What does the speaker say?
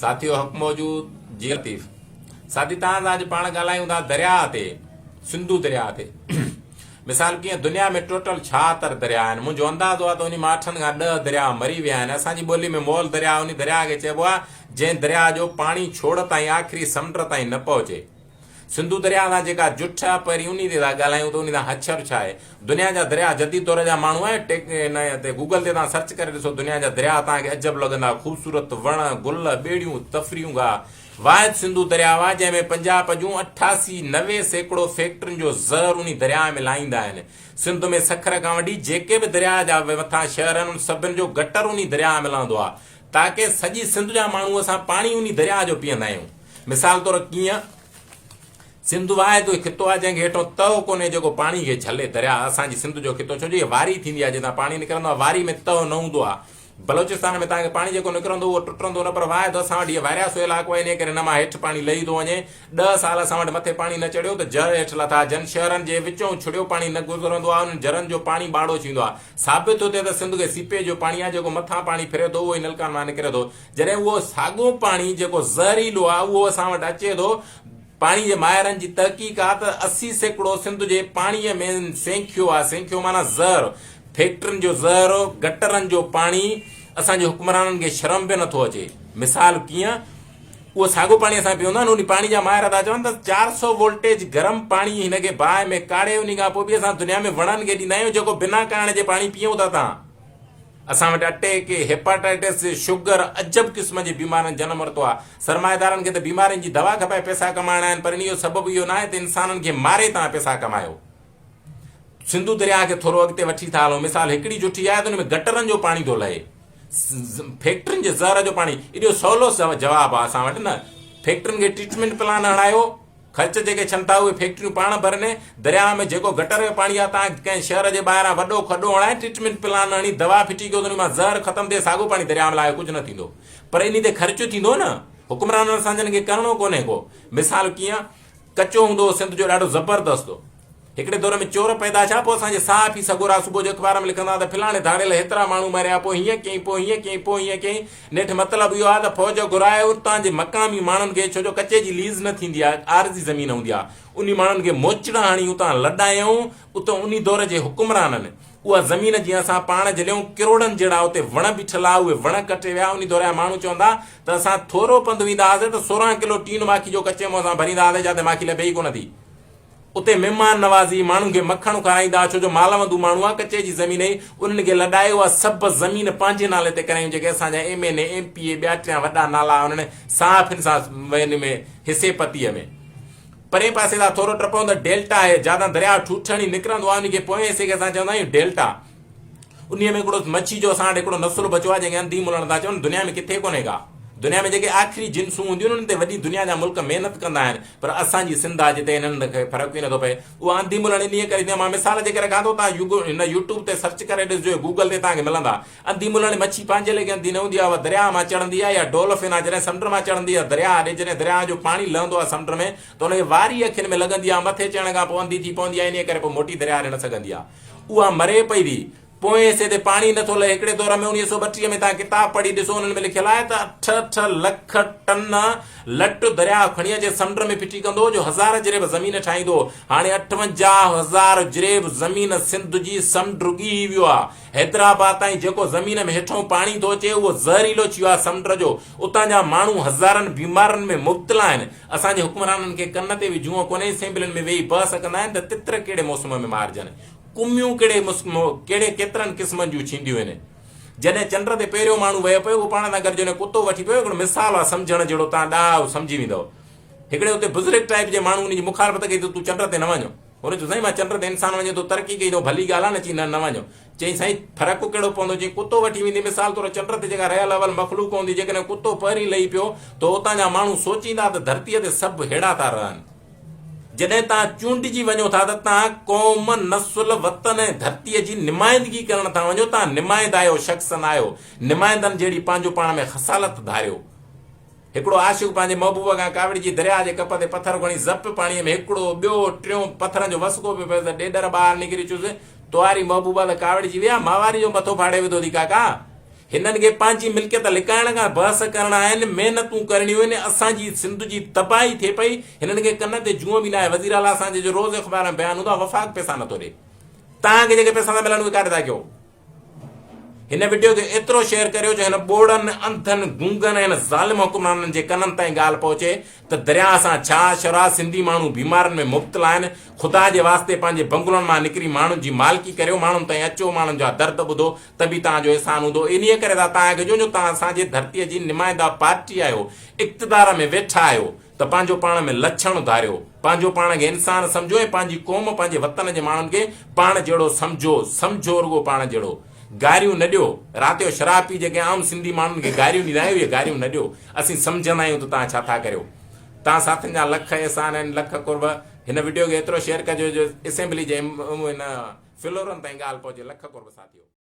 ساٿيو حق موجود جي لطيف ساٿي توهان سان اڄ پاڻ ڳالهايون ٿا درياهه تي سنڌو درياهه تي مثال ڪيئن دنيا ۾ ٽوٽل 76 درياهه آهن منهنجو اندازو آهي ته انهي مان اٺن کان 10 درياهه مري ويا آهن اسان جي ٻولي ۾ مئل درياهه انهي درياهه کي چئبو آهي جنهن درياهه جو پاڻي ڇوڙ تائين آخري سمنڊ تائين نه پهچي سنڌو درياهه سان جيڪا جٺ آ پهرين انهي تي ٿا ڳالهايون ته انهي سان هڇر ڇا آهي. دنيا جا درياهه جديد دور جا ماڻهو آهيو ٽيڪ هن تي گوگل تي توهان سرچ ڪري ڏسو دنيا جا درياهه توهان کي عجب لڳندا خوبصورت وڻ گل ٻيڙيون تفريحون گاهه واحد سنڌو درياهه آ جنهن ۾ پنجاب جون 88 90% فيڪٽرين جو زهر انهي درياهه ۾ لاهيندا آهن سنڌ ۾ سکر کان وٺي جيڪي به درياهه جا مٿان شهر آهن انهن سڀن جو گٽر انهي درياهه ۾ لهندو آ تاڪه سڄي سنڌ جا ماڻهو اسان پاڻي انهي درياهه جو پيئندا آهيون. مثال طور ڪيئن سنڌ واحد اهو خطو آهي جنهن کي هيٺون تهه ڪونهي جيڪو پاڻي کي جهلي. درياهه اسان جي سنڌ جو خطو ڇو جو هي واري ٿيندي آهي جتان پاڻي نڪرندو آهي واري ۾ تهه نه هوندو آهي. بلوچستان ۾ توهان کي پاڻي جيڪو نڪرندو اهو ٽٽندو نه پر واحد اسان وٽ هيء وارياسو علائقو آهي انهيء ڪري نه مان هيٺ پاڻي لهي ٿو وڃي. 10 سال اسان وٽ مٿي پاڻي نه چڙهيو ته جر هيٺ لٿا. جن شهرن جي وچئون ڇڙيو پاڻي نه گذرندو آهي انهن جرن جو پاڻي ٻاڙو ٿيندو آهي. ثابت ٿو ٿئي ته سنڌ کي سيپيج جو پاڻي آهي جيڪو مٿان پاڻي ڦري ٿو اهو ئي نلڪان مان نڪري ٿو. جڏهن اهو ساڳو پاڻي جيڪو زهريلو آهي اهو اسان وٽ اچي ٿو، پاڻي جي ماهرن جي تحقيق آهي ته 80% سنڌ جي پاڻي ۾ سينکيو آهي، سينکيو معنيٰ زهر، فيڪٽرين جو زهر، گٽرن جو پاڻي، اسان جي حڪمرانن کي شرم به نٿو اچي، مثال ڪيئن اهو ساڳو پاڻي اسان پيئون ٿا نه انهي پاڻي جا ماهر ٿا چون ته 400 وولٽيج گرم پاڻي هن کي باهه ۾ ڪاڙهي انهي کان پوء به اسان دنيا ۾ وڻن کي ڏيندا آهيون جيڪو بنا ڪاڙهڻ جي پاڻي پيئون ٿا تان اسان وٽ اٽيڪ، هيپاٽائٽس، شگر عجب قسم جي بيمارين جنم ورتو آهي. سرمائيدارن کي ته بيمارين جي دوا کپائي پئسا ڪمائڻا آهن پر انهي جو سبب اهو ناهي ته انسانن کي ماري توهان پئسا ڪمايو. سنڌو درياهه کي ٿورو اڳتي وٺي ٿا هلون مثال هڪڙي جٺي آهي ته ان ۾ گٽرن جو پاڻي ٿو لهي فيڪٽرين جي زهر جو پاڻي ايڏو سولو جواب آهي اسان وٽ نه فيڪٽرين کي ٽريٽمينٽ پلان هڻايو خرچ جيڪي ڇن ٿا اهي فيڪٽريون پاڻ ڀرن، درياهه ۾ جيڪو گٽر جو پاڻي آهي تان ڪنهن شهر جي ٻاهران وڏو کڏو هڻائي ٽريٽمينٽ پلان هڻي دوا ڦٽي ڪيو ته ان مان زهر ختم ٿئي ساڳو پاڻي درياهه ۾ لاهيو ڪجهه نه ٿيندو پر انهي تي خرچ ٿيندو نه حڪمرانن اسان جن کي ڪرڻو ڪونهي ڪو مثال ڪيئن ڪچو هوندو هو سنڌ جو ڏاڍو زبردست هو هڪڙي دور ۾ چور پيدا ٿيا پوء اسان جي صحافي سڳورا صبح جو اخبار ۾ لکندا ته فلاڻي ڌاڙيل هيترا ماڻهو مريا پوء هيئن ڪيائين پوء هيئن ڪيائين پوء هيئن ڪيائين نيٺ مطلب اهو آهي ته فوج گهرائي اتان جي مقامي ماڻهن کي ڇو جو ڪچي جي ليز نه ٿيندي آهي عارضي زمين هوندي آهي انهي ماڻهن کي موچڙا هڻي اتان لڏايائون اتان انهي دور جي حڪمرانن اها زمين جيئن اسان پاڻ جهليون ڪروڙن جهڙا اتي وڻ بيٺل ها اهي وڻ ڪٽي ويا انهي دور جا ماڻهو چوندا ته اسان ٿورو پنڌ ويندا هئاسين ته 16 ڪلو ٽين ماکي جو ڪچي منهن سان ڀريندا هئاسين جاتي ماکي لڀي ئي ڪونه ٿي. اتي مهمان نوازي، ماڻهن کي مکڻ کارائيندا، ڇو جو مالوندو ماڻهو آ، ڪچي جي زمين هئي، انهن کي لڏائي اها سڀ زمين پنهنجي نالي تي ڪرايون، جيڪي اسان جا M N A, M P A, ٻيا ٽيان وڏا نالا انهن صحافين سان ان ۾ حصي پتيء ۾. پرئين پاسي تان ٿورو ٽپون ته ڊيلٽا آهي، جاتان درياء ٺوٺ هڻي نڪرندو آهي، ان کي پوئين حصي کي اسان چوندا آهيون ڊيلٽا. انهيء ۾ هڪڙو مڇي جو اسان وٽ هڪڙو نسل بچيو آهي، جنهن کي انڌي ملڻ ٿا چون، دنيا ۾ ڪٿي ڪونهي ڪا. دنيا ۾ جيڪي آخري جنسون هونديون آهن، انهن تي وڏي دنيا جا ملڪ محنت ڪندا آهن، پر اسان جي سنڌ آهي جتي انهن کي فرق ئي نٿو پئي. اها انڌي ملڻ انهيء ڪري ٿيندي آهي، مان مثال جي ڪري رکان ٿو، توهان يوگ هن يوٽيوب تي سرچ ڪري ڏسجو يا گوگل تي توهان کي ملندا. انڌي ملڻ مڇي پنهنجي ليکي انڌي نه هوندي آهي، اها درياهه مان چڙهندي آهي يا ڊولفن آهي، جڏهن سمنڊ مان چڙهندي آهي درياهه ڏي، جڏهن درياهه جو پاڻي لهندو آهي سمنڊ ۾ ته ان کي واري اکين ۾ لڳندي آهي، مٿي چڙهڻ کان پوء انڌي ٿي پوندي آهي، انهيء ڪري پوء موٽي درياهه ڏي نه سگهندي آهي. اها مري پئي ٿي. پوئين حصي تي پاڻي نٿو لهي. هڪڙي دور ۾ 1932 ۾ توهان ڪتاب پڙهي ڏسو انهن ۾ لکيل آهي ته اٺ اٺ لک ٽن لٽ درياهه کڻي اچي سمنڊ ۾ ڦٽي ڪندو هو جو هزار جريب زمين ٺاهيندو هو. هاڻي 58 هزار جريب زمين سنڌ جي سمنڊ ڳهي ويو آهي. حيدرآباد تائين جيڪو زمين ۾ هيٺئون پاڻي ٿو اچي اهو زهريلو ٿي ويو آهي سمنڊ جو. اتان جا ماڻهو هزارن بيمارين ۾ مبتلا آهن. اسان جي حڪمرانن کي ڪن تي به جونء ڪونهي، اسيمبلين ۾ ويهي بحث ڪندا آهن ته تتر ڪهڙي موسم ۾ مارجن، ڪميون ڪهڙي ڪهڙي ڪيترن قسمن جون ٿينديون آهن. جڏهن چنڊ تي پهريون ماڻهو ويو پيو، اهو پاڻ سان گڏ جڏهن ڪتو وٺي پيو، هڪڙو مثال آهي سمجهڻ جهڙو، توهان ڏاها سمجهي ويندؤ. هڪڙي اتي بزرگ ٽائيپ جي ماڻهو ان جي مخالفت ڪئي ته تون چنڊ تي نه وڃ. هن چيو سائين مان چنڊ تي انسان وڃي ٿو ترقي ڪئي اٿئون ڀلي ڳالهه آهي نه چيائين نه نه وڃو. چيائين سائين فرق ڪهڙو پوندو چيائين ڪتو وٺي ويندي مثال طور چنڊ تي جيڪا رهيل اول مخلوق هوندي جيڪڏهن ڪتو پهرين لهي پيو ته اتان جا ماڻهو سوچيندا ته ڌرتيء تي سڀ ههڙا ٿا رهن. جڏهن توهان چونڊجي وڃو ٿا ته توهان قوم، نسل، وطن ۽ ڌرتيء جي نمائندگي ڪرڻ ٿا وڃو توهان نمائندا آهيو شخص نه آهيو. نمائندن جهڙي پنهنجو پاڻ ۾ خصالت ڌاريو. هڪڙو عاشق پنهنجي محبوب کان ڪاوڙجي درياهه جي ڪپ تي پٿر کڻي زپ پاڻيء ۾ هڪڙو، ٻيو، ٽيون پٿرن جو وسڪو پيو پيس ته ڏيڏر ٻاهر نڪري چيس، توهاري محبوبه ته ڪاوڙجي وئي آ، ماواري جو مٿو ڦاڙي وڌو ٿي ڪاڪا! هنن کي پنهنجي ملڪيت لڪائڻ کان بحث ڪرڻا آهن، محنتون ڪرڻيون آهن، اسان جي سنڌ جي تباهي ٿئي پئي، هنن کي ڪن تي جونء به ناهي، وزير اعليٰ اسان جي جو روز اخبار ۾ بيان هوندو آهي وفاق پئسا نٿو ڏي، توهان کي جيڪي پئسا ٿا ملن اهي ڪاڏي ٿا ڪيو؟ هن وڊيو کي ايترو شيئر ڪريو جو هن ٻوڙن، انڌن، گونگن ۽ هن ظالم حڪمرانن جي ڪنن تائين ڳالهه پهچي ته درياهه سان ڇا حشر آ، سنڌي ماڻهو بيمارين ۾ مبتلا آهن، خدا جي واسطي پنهنجي بنگلن مان نڪري ماڻهن جي مالڪي ڪريو، ماڻهن تائين اچو، ماڻهن جا درد ٻڌو ته به توهان جو احسان هوندو، انهيء ڪري ٿا توهان کي چئون جو توهان اسان جي ڌرتيء جي نمائنده پارٽي آهيو، اقتدار ۾ ويٺا آهيو ته پنهنجو پاڻ ۾ لڇڻ ڌاريو، پنهنجو پاڻ کي انسان سمجهو ۽ پنهنجي قوم، پنهنجي وطن جي ماڻهن کي پاڻ جهڙو سمجهو، سمجهو رڳو پاڻ جهڙو. گاريون نه ڏيو. رات جو شراب پي جيڪي عام سنڌي ماڻهن کي گاريون ڏيندا آهيو اهي گاريون نه ڏيو. اسين سمجهندا آهيون ته توهان ڇا ٿا ڪريو. توهان ساٿين جا لک احسان آهن لک قرب. هن وڊيو کي ايترو شيئر ڪجو جو اسيمبلي جي هن فلورن تائين ڳالهه پهچي لک قرب ساٿيو.